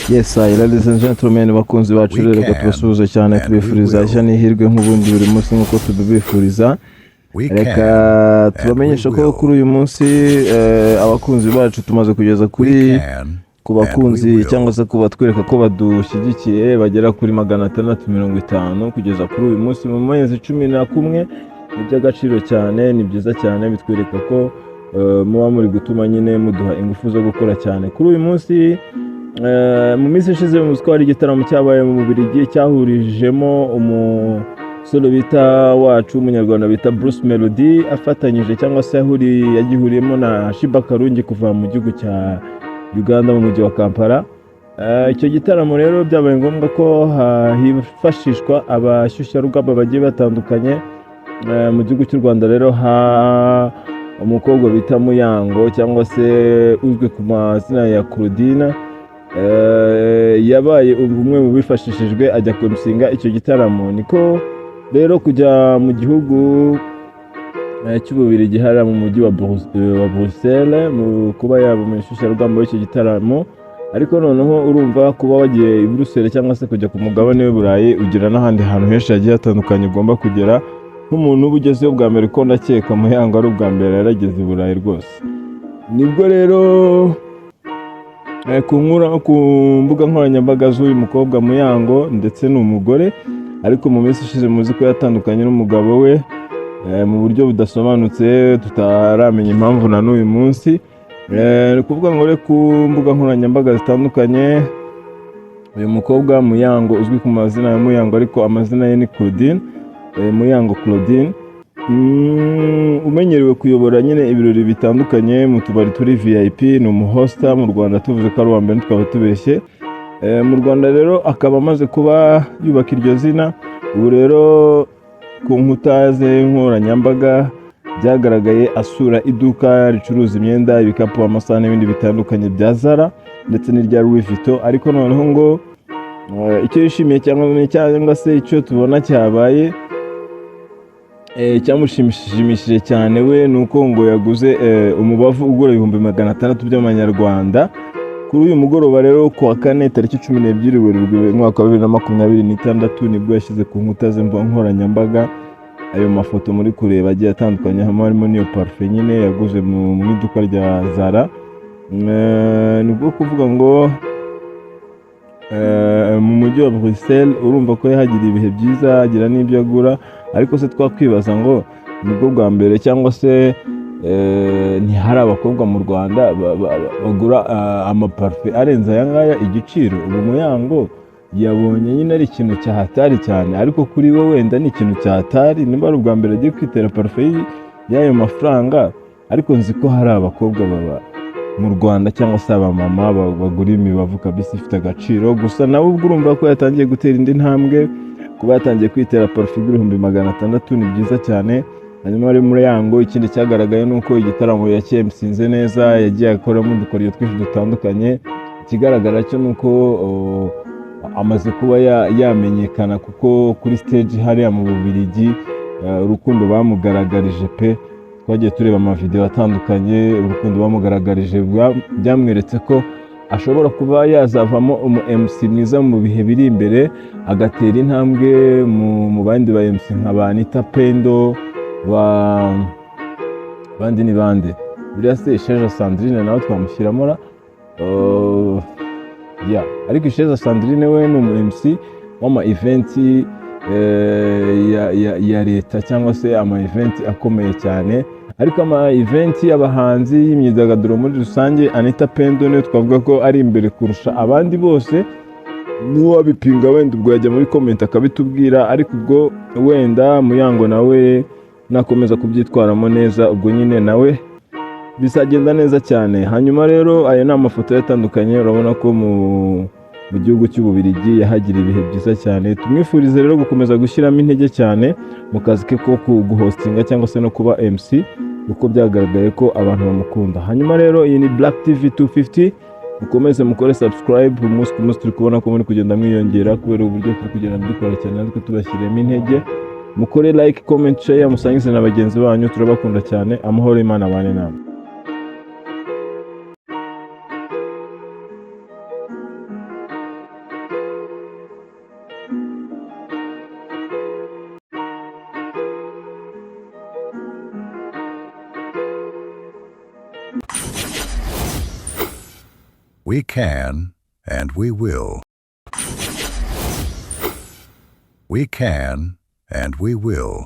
Yes, I, ladies and gentlemen, bakunzi bacu We rero, reka can tubasuhuze cyane, and we tubifuriza will. ishya n'ihirwe nk'ubundi buri munsi nk'uko tubibifuriza. We Reka can and we tubamenyeshe ko will. kuri uyu munsi abakunzi bacu tumaze kugeza kuri We can ku and we bakunzi will. cyangwa se ku batwereka ko badushyigikiye bagera kuri 650 kugeza kuri uyu munsi mu mezi 11. Ni iby'agaciro cyane, ni byiza cyane, bitwereka ko muba muri gutuma nyine muduha ingufu zo gukora cyane. Kuri uyu munsi, mu minsi ishize muzi ko hari igitaramo cyabaye mu Bubiligi cyahurijemo umusore bita wacu w'umunyarwanda bita Bruce Melody, afatanyije cyangwa se yagihuriyemo na Sheebah Karungi kuva mu gihugu cya Uganda, mu mujyi wa Kampala. Icyo gitaramo rero byabaye ngombwa ko hifashishwa abashyushyarugamba bagiye batandukanye. Mu gihugu cy'u Rwanda rero ha umukobwa bita Muyango cyangwa se uzwi ku mazina ya Claudine, yabaye umwe mu bifashishijwe ajya kurusinga icyo gitaramo. Niko rero kujya mu gihugu cy'Ububiligi, hariya mu mujyi wa Bruxelles, mu kuba yaba umushyushyarugamba w'icyo gitaramo. Ariko noneho urumva, kuba wagiye i Bruxelles cyangwa se kujya ku mugabane w'i Burayi, ugira n'ahandi hantu henshi hagiye hatandukanye ugomba kugera nk'umuntu uba ugezeyo bwa mbere, ko ndakeka Muyango ari ubwa mbere yarageze i Burayi rwose. Nibwo rero ku mbuga nkoranyambaga z'uyu mukobwa Muyango, ndetse ni umugore, ariko mu minsi ishize muzi ko yatandukanye n'umugabo we mu buryo budasobanutse, tutaramenya impamvu na n'uyu munsi. Ni ukuvuga ngo rero ku mbuga nkoranyambaga zitandukanye uyu mukobwa Muyango uzwi ku mazina ya Muyango, ariko amazina ye ni Claudine, Muyango Claudine, umenyerewe kuyobora nyine ibirori bitandukanye mu tubari turi VIP, ni umuhosta mu Rwanda. Tuvuze ko ari uwa mbere twaba tubeshye. Mu Rwanda rero akaba amaze kuba yubaka iryo zina. Ubu rero ku nkuta ze nkoranyambaga byagaragaye asura iduka ricuruza imyenda, ibikapu, amasaha n'ibindi bitandukanye bya Zara ndetse n'irya Louis Vuitton. Ariko noneho ngo icyo yishimiye cyangwa se icyo tubona cyabaye cyamushimishije cyane we, ni uko ngo yaguze umubavu ugura 600,000 by'amanyarwanda. Kuri uyu mugoroba rero, ku wa kane, tariki 12 Werurwe umwaka wa 2026, nibwo yashyize ku nkuta ze nkoranyambaga ayo mafoto muri kureba agiye atandukanye, harimo n'iyo parufe nyine yaguze mu iduka rya Zara. Ni bwo kuvuga ngo mu mujyi wa Bruxelles urumva ko yahagiriye ibihe byiza, agira n'ibyo agura. Ariko se twakwibaza ngo nibwo bwa mbere cyangwa se ntihari abakobwa mu Rwanda bagura amaparufe arenze aya ngaya igiciro? Ubu Muyango yabonye nyine ari ikintu cyahatari cyane, ariko kuri we wenda ni ikintu cyahatari niba ari ubwa mbere agiye kwitera parufe y'ayo mafaranga. Ariko nzi ko hari abakobwa baba mu Rwanda cyangwa se abamama bagura imibavu kabisa ifite agaciro. Gusa nawe ubwo urumva ko yatangiye gutera indi ntambwe. Kuba yatangiye kwitera parufe igura 600,000 ni byiza cyane. Hanyuma ari Muyango, ikindi cyagaragaye ni uko igitaramo yacyemsinze neza, yagiye akoramo udukoryo twinshi dutandukanye. Ikigaragara cyo ni uko amaze kuba yamenyekana, kuko kuri stage hariya mu Bubiligi urukundo bamugaragarije pe, twagiye tureba amavideo atandukanye, urukundo bamugaragarije byamweretse ko ashobora kuba yazavamo umu MC mwiza mu bihe biri imbere, agatera intambwe mu bandi ba MC nka ba Anita Pendo, ba bandi ni bande buriya se? Isheja Sandrine nawe twamushyiramo ra? Yeah. Ariko Isheja Sandrine we ni umu MC w'ama event ya leta cyangwa se ama event akomeye cyane, ariko ama event y'abahanzi, y'imyidagaduro muri rusange, Anita Pendo niwe twavuga ko ari imbere kurusha abandi bose. N'uwabipinga wenda ubwo yajya muri comment akabitubwira. Ariko ubwo wenda Muyango nawe nakomeza kubyitwaramo neza, ubwo nyine nawe bizagenda neza cyane. Hanyuma rero aya ni amafoto yatandukanye, urabona ko mu gihugu cy'Ububiligi yahagira ibihe byiza cyane. Tumwifurize rero gukomeza gushyiramo intege cyane mu kazi ke ko guhostinga cyangwa se no kuba MC, kuko byagaragaye ko abantu bamukunda. Hanyuma rero iyi ni Black TV 250, mukomeze mukore subscribe. Umunsi ku munsi turi kubona ko muri kugenda mwiyongera kubera uburyo turi kugenda dukora cyane, natwe tubashyiremo intege. Mukore like, comment, share, musangize na bagenzi banyu. Turabakunda cyane. Amahoro y'Imana abane namwe. We can and we will. We can and we will.